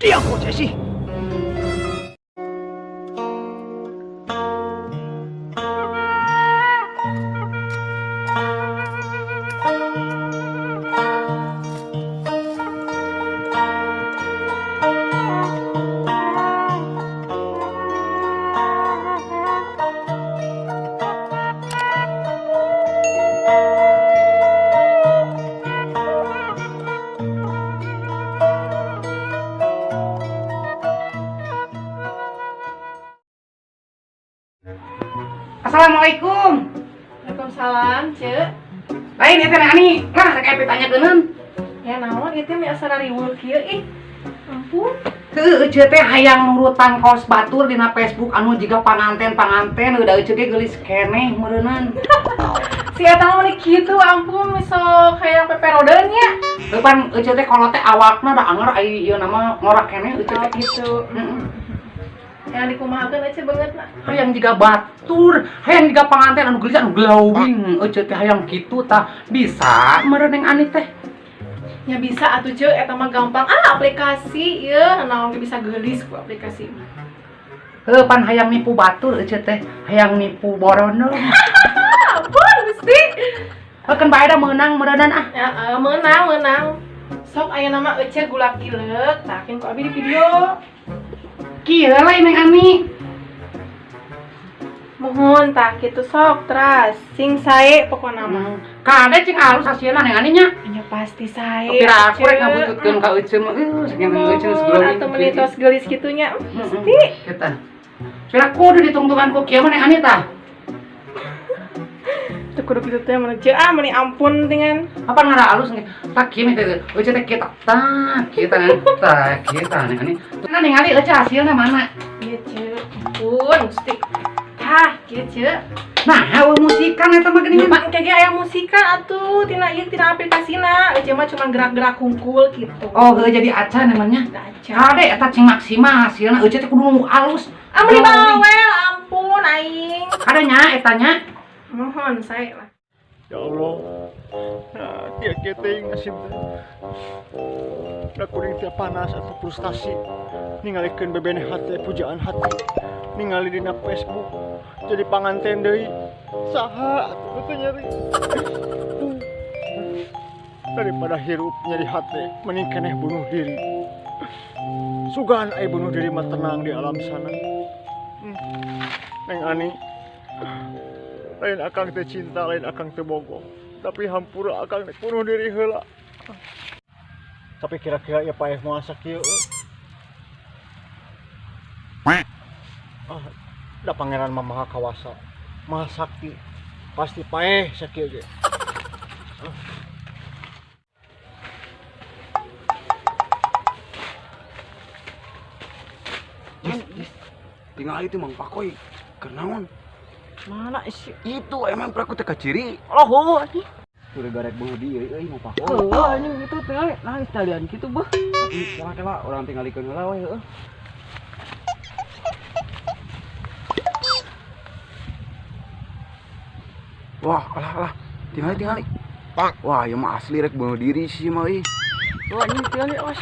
Diam kau Cesi. Assalamualaikum. Waalaikumsalam, Cek. Lain eta Neng Ani, lah rek aya tanyakeun. Ya naon ieu teh asa rariweuh kieu ih. Ampun. Heueuh eceu teh hayang nurutan kaos batur dina Facebook anu jiga panganten-panganten udah eceu ge geulis keneh meureunnan. Si eta mah meuni kitu ampun misal hayang peperodeun nya. Heuh pan eceu teh kolot teh awakna da anger ai ieu nama ngorak keneh eceu Oh teh. gitu. Heeh. Yang dikumahakeun ece beungeut na. Hayang jiga batur, hayang jiga panganten anu geulis anu glowing, eceu teh hayang kitu tah bisa meureun Neng Ani teh. Ya bisa atuh Cek, eta mah gampang. Ah, aplikasi ieu naon ge bisa geulis ku aplikasi mah. Heuh pan hayang nipu batur eceu teh, hayang nipu borono. Ampun Gusti. Heuh keun bae da meunang meureunan ah. Ya, meunang meunang. Sok aya nama ece gulak gileuk, tah keun ku abi di video. Kieu lain Neng Ani. Mohon tah kitu sok teras sing sae pokona mah. Kade cing alus hasilna Neng Ani nya. Ya pasti sae. Kira aku rek ngabututkeun ka eceu mah eueuh saking eceu geus glowing. Atau meni tos geulis kitu nya. Pasti. Kita. Kira kudu ditungtungan ku kieu mah Neng Ani tah. Teu kudu kitu teh mun ceu ah meni ampun dengan. Apa ngara alus nge? Tah kieu mah teh eceu teh kieu tah kieu tah tah kieu tah Neng Ani. Nah ningali eceu hasilna mana? Ieu ceu. Ampun Gusti. Tah kieu ceu. Nah, eueuh musikan eta mah geuningan. Pan engke ge aya musikan atuh tina ieu tina aplikasina. Eceu mah cuma gerak-gerak hungkul gitu. Oh, heuh jadi acan namanya. Acan. Kade eta cing maksimal hasilna eceu teh kudu nu alus. Ah meuni bawel ampun aing. Kade nya eta nya. Mohon sae lah. Ya Allah. Nah, kia-kia teuing nasib teh. Da kuring teh panas atau frustasi ningalikeun bebene hate pujaan hati. Ningali dina Facebook jadi panganten deui. Saha atuh teh nyeri. Daripada hirup nyeri hate mending keneh bunuh diri. Sugan ai bunuh diri mah tenang di alam sana. Neng Ani, lain akang teh cinta, lain akang teh bogoh. Tapi hampura akang teh bunuh diri heula. Tapi kira-kira ya paeh moal sakieu. Ah, da pangeran mah maha kawasa, maha sakti. Pasti paeh sakieu ge. Jis, tinggal itu Mang Pakoy. Kenaon? Mana sih? Itu emang peraku teh kaciri. Oh, heuh anjing. Udah garek bunuh diri euy Mang Pakoy. Heuh anjing itu tinggal nangis talian kitu beuh. Tapi kela-kela orang tinggalikeun heula we heueuh. Wah, alah alah. Tinggali tinggali. Pak. Wah, ieu mah asli rek bunuh diri sih mah euy. Wah, anjing tinggali awas.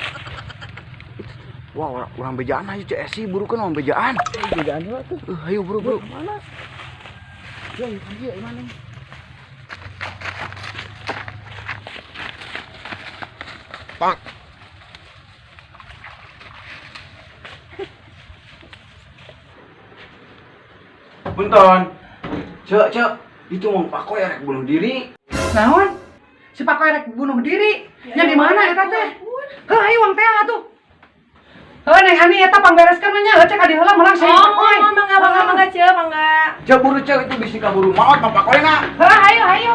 Wah, orang bejaan aja Cek Esi, buru kan orang bejaan. Bejaan heula tuh. Ayo buru buru. Mana? Ya, iya, iya, mana? Pak. Punten. Cek, cek. Itu Mang Pakoy rek bunuh diri. Naon? Si Pakoy rek bunuh diri. Nya di mana eta teh? Heuh, ayo wang teh atuh. Heuh, Neng Ani eta pangbereskeun nya, cek ka dieu heula melang si Oh, Pakoy. mangga mangga mangga ceu, mangga. Cek buru cek itu bisi kaburu maot Mang Pakoy na. Heuh, ayo ayo.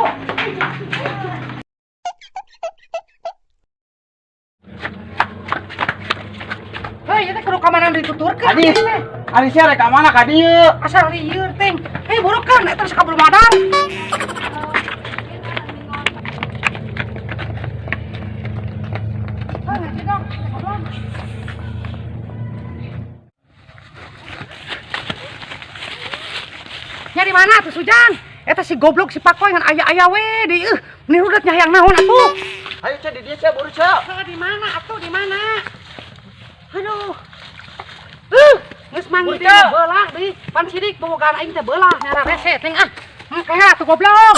Heuh, ieu teh kudu ka mana dituturkeun? Adi. Adi sia rek ka mana ka dieu? Asal lieur teh. Hei, burukeun eta geus kaburu madar. Heuh, ngaji dong. Nya di mana tuh Sujan? Eta si goblok si Pakoy ngan aya-aya we di eueuh, meni rudet nya hayang naon atuh. Ayo cek di dieu cek buru cek. Heuh, di mana atuh di mana? Aduh. Mang teh beulah deui. Pan sidik bobogaan aing teh beulah nyara rese teh ah. Kaya tuh goblok.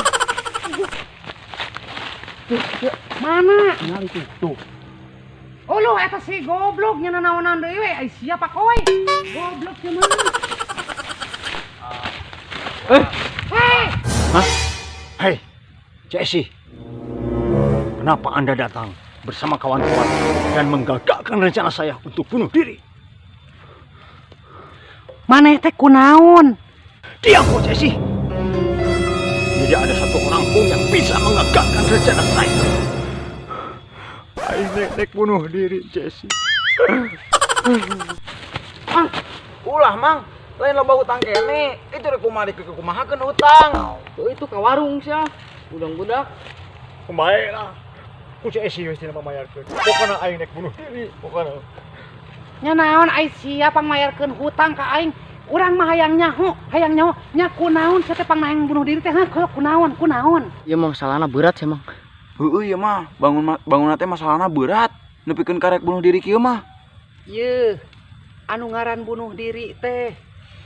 Tuh, mana? Ningali tuh. Tuh. Oh lu eta si goblok nya nanaonan deui we. Ai sia Pakoy. Goblok sia mah. Eh. Hei. Hah? Hei. Jesse. Kenapa Anda datang bersama kawan-kawan dan menggagalkan rencana saya untuk bunuh diri? Maneh teh kunaon? Diam kau, Jesse. Tidak ada satu orang pun yang bisa menggagalkan rencana saya. Aing rek bunuh diri, Jesse. Ulah, Mang. Lain loba hutang kene. Itu rek kumaha rek kumahakeun hutang. Tuh itu ke warung sia. Budak-budak. Kumaha lah. Ku Jesse we cenah mamayarkeun. Pokona aing rek bunuh diri, pokona. Nya naon ai sia pangmayarkeun hutang ka aing? Urang mah hayang nyaho, hayang nyaho. Nya kunaon sia teh pangmayang bunuh diri teh? Hah, kunaon, kunaon? Ieu mah masalahna berat sih, Mang. Heueuh ieu mah, bangun teh masalahna berat. Nepikeun karek bunuh diri kieu mah. Yeuh, anu ngaran bunuh diri teh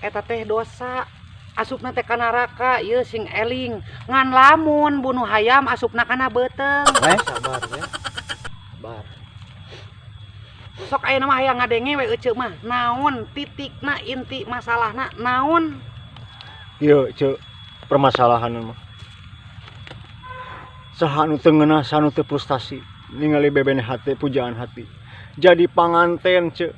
eta teh dosa. Asupna teh ka neraka, ieu sing eling. Ngan lamun bunuh hayam asupna kana beuteung. Sabar ya. Sabar. Sok ayeuna mah hayang ngadenge we eceu mah. Naon titikna inti masalahna naon? Ieu ceu permasalahan mah. Saha nu teu ngeunah, saha nu teu frustasi ningali bebene hate pujaan hati. Jadi panganten ceu.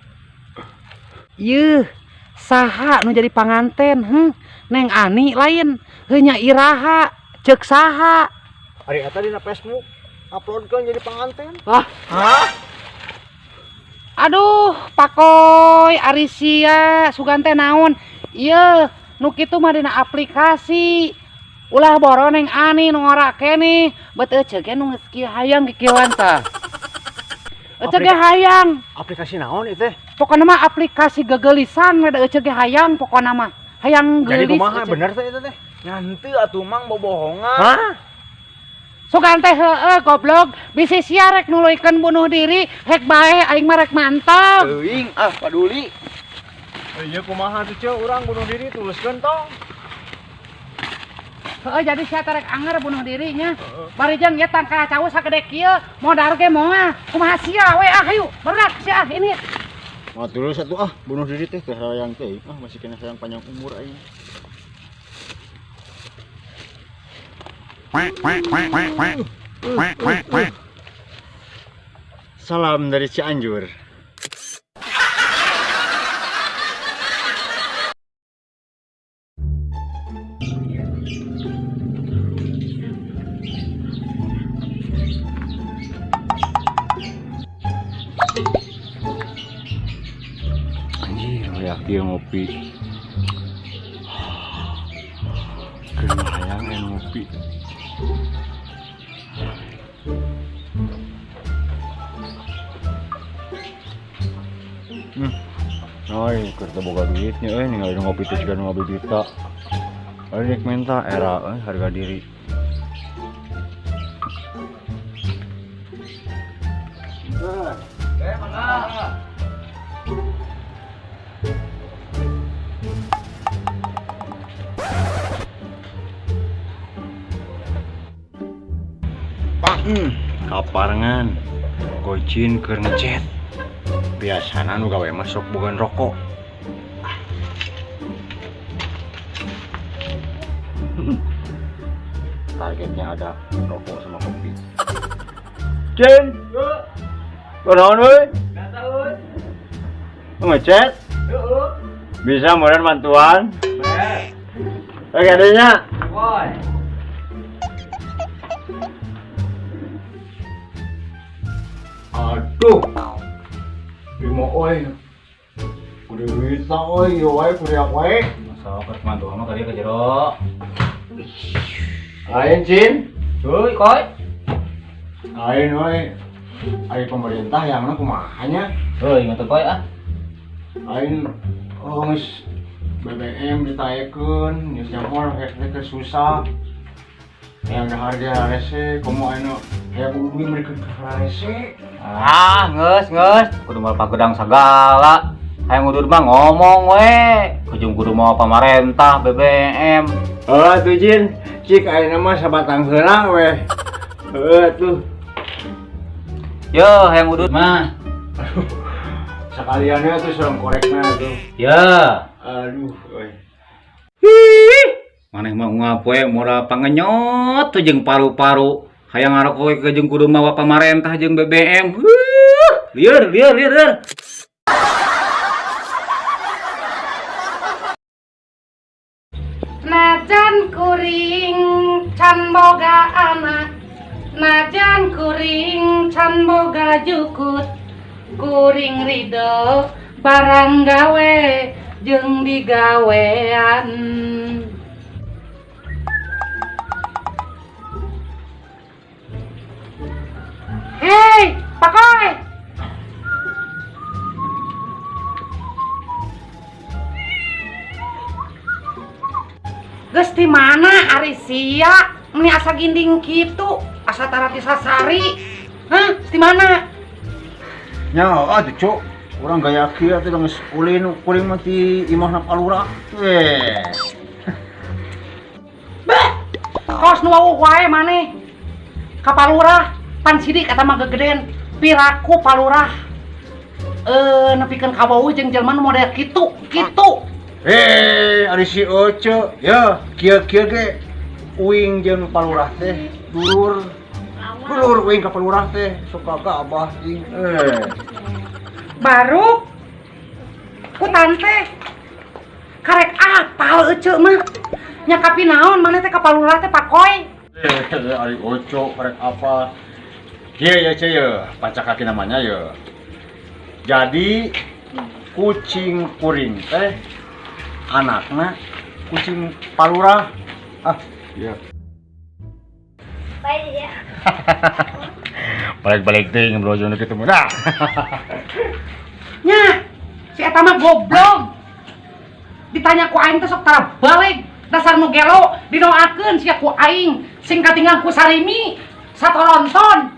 Yeuh, saha nu jadi panganten? Heuh, Neng Ani lain. Heuh nya iraha, ceuk saha? Ari eta dina Facebook uploadkeun jadi panganten. Wah. Hah? Aduh, Pakoy, ari sia sugan teh naon? Ieu, nu kitu mah dina aplikasi. Ulah boro Neng Ani nu ngora keneh, bet eceu ge nu geus kieu hayang kikieuan tah. Eceu ge hayang. Aplikasi naon ieu teh? Pokona mah aplikasi gegelisan we da eceu ge hayang pokona mah. Hayang Jadi geulis. kumaha Eceu. bener teh itu teh? Nya henteu atuh Mang bobohongan. Hah? Sugan teh heueuh goblok, bisi sia rek nuluykeun bunuh diri, hek bae aing mah rek mantap. Teuing ah paduli. Iya kumaha tuh ceu urang bunuh diri tuluskeun tong. Heeh, jadi sia teh rek anger bunuh dirinya. Bari jeung ieu tangkal cau sagede kieu, modar ge moal. Kumaha sia we ah hayu, berak sia ah ini. Mah tulus atuh ah bunuh diri teh teh hayang teh ah masih kena sayang panjang umur aing. Salam dari Cianjur. Anjir, ya kieu ngopi. Keur hayang ngopi. Oi, keur teu boga duitnya euy, ningali ngopi teh jiga nu ngabibita. Ari rek minta era euy harga diri. Kaparengan gocin keur ngechat. Biasana nu gawe mah sok boga rokok. Targetnya ada rokok sama kopi. Cin, kunaon euy? Ngechat? Bisa meureun bantuan? Oke, adanya. Aduh. Bimo oi. Kudu bisa oi, ieu wae kuriak wae. Masuk ke mantu mah kali ke jero. Lain Cin. Cuy, koy. Lain oi. Ari pemerintah yang mana kumaha nya? Heuy, ingat koy ah. Lain oh geus BBM ditaekeun, geus nyaho rakyat teh susah. Yang ada harga rese, komo anu hayang kudu duit mereka ke rese. Ah, geus, geus. Kudu moal pagedang sagala. Hayang udud mah ngomong we. Kujung kudu mau pamarentah BBM. Heuh atuh Jin, cik ayeuna mah sabatang heula we. Heuh atuh. Yo, hayang udud mah. Sekalian we atuh sareng korekna atuh. Ya. Aduh euy. Maneh mah unggal poe moral pangenyot tuh jeung paru-paru. Hayang ngarokok ke jeung kudu mawa pamarentah jeung BBM. Huh, lieur lieur lieur lieur. Najan kuring can boga anak, najan kuring can boga jukut, kuring ridho barang gawe jeung digawean. Hei, pakai. Geus di mana ari sia? Meni asa ginding kitu, asa tara disasari. Hah, di mana? Nya, atuh cuk. Urang gaya kieu atuh geus ulin kuring mah ti imahna Palura. Weh. Beh. Kos nu wawuh wae maneh. Ka Palurah, pan sidik eta mah gegeden. Piraku Palurah. Nepikeun ka wawuh jeung jelema nu model kitu, kitu. Ari si Oce, ya, kieu-kieu ge uing jeung Palurah teh dulur. Dulur uing ka Palurah teh suka gabah ting. Baru ku tante karek apal ece mah. Nya kapi naon maneh teh ka Palurah teh pakoy. Ari Oce karek apal. Kieu ya ce ya, pacak kaki namanya ya. Jadi kucing kuring teh anakna kucing Palurah. Ah, iya. Baik ya. Balik-balik teh ngobrol jeung kitu mah. Nah. Nya, si eta mah goblok. Ditanya ku aing teh sok tara balik. Dasar nu gelo didoakeun sia ku aing sing katinggal ku Sarimi satoronton.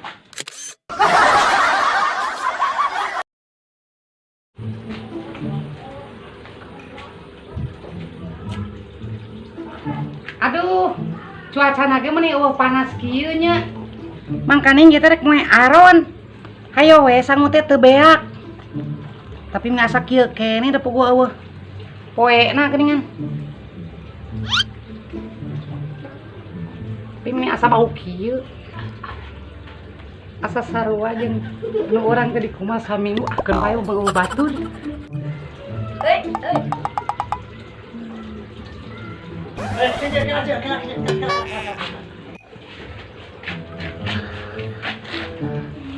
Aduh, cuaca ge meni eueuh panas kieu nya. Mangkaning kita rek moe aron. Hayo we sangu teh teu beak. Tapi ngasa kieu keneh da puguh eueuh. Poena geuningan. Tapi meni asa bau kieu. Asa sarua jeung nu urang teh dikumaha saminggu akeun bae bau batur. Euy, euy.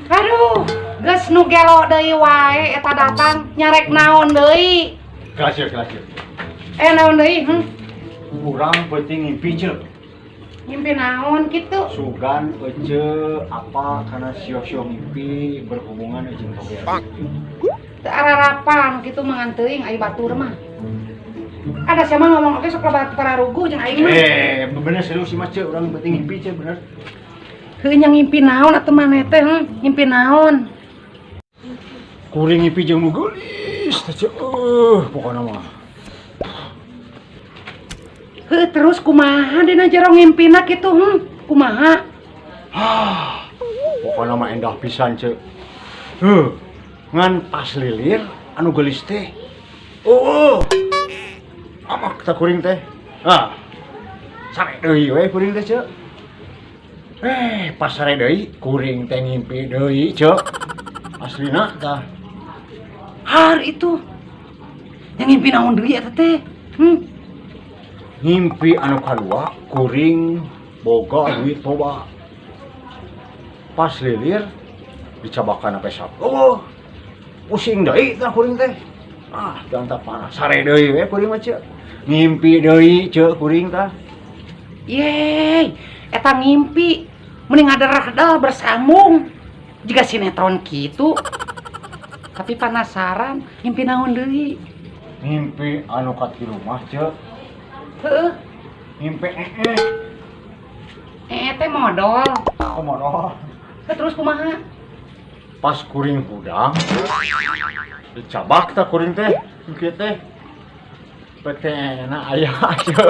Aduh, geus nu gelo deui wae eta datang nyarek naon deui? Kelas ya, kelas ya. Naon deui? Urang penting ngimpi ceu. Ngimpi naon kitu? Sugan ece apa karena sio-sio ngimpi berhubungan jeung toge. Teu ararapan kitu mah ngan teuing ai batur mah. Ada siapa ngomong oke sok loba pararuguh jeung aing mah. Bener serius sih mah ceu, urang penting ngimpi ceu bener. Heuh nya ngimpi naon atuh maneh teh, ngimpi naon? Kuring ngimpi jeung nu geulis teh ceu, pokona mah. Heuh terus kumaha dina jero ngimpina kitu, kumaha? Pokona mah endah pisan ceu. Heuh, ngan pas lilir anu geulis teh. Oh. Amak ta kuring teh. Ah. Sare deui we kuring teh ceu. Pas sare deui kuring teh ngimpi deui ceu. Aslina tah. Har itu. Yang ngimpi naon deui eta teh? Ngimpi anu kadua kuring boga duit loba. Pas lilir dicabakan sampai sap. Oh. Pusing deui tah kuring teh. Ah, jangan tak parah. Sare deui we kuring mah ceu. Ngimpi deui ceu kuring tah. Yeay, eta ngimpi mending ngaderah-del bersambung. Jika sinetron kitu. Tapi penasaran ngimpi naon deui? Ngimpi anu katilu mah ceu. Heeh. Ngimpi Ee teh modal. Oh, modal. Terus kumaha? Pas kuring hudang dicabak tah kuring teh kieu teh. Pek teh enak aya aja.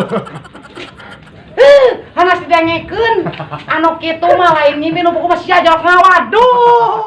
Hanas didengekeun. Anu kitu mah lain ngimpi nu buku mah sia jawab ngawaduh.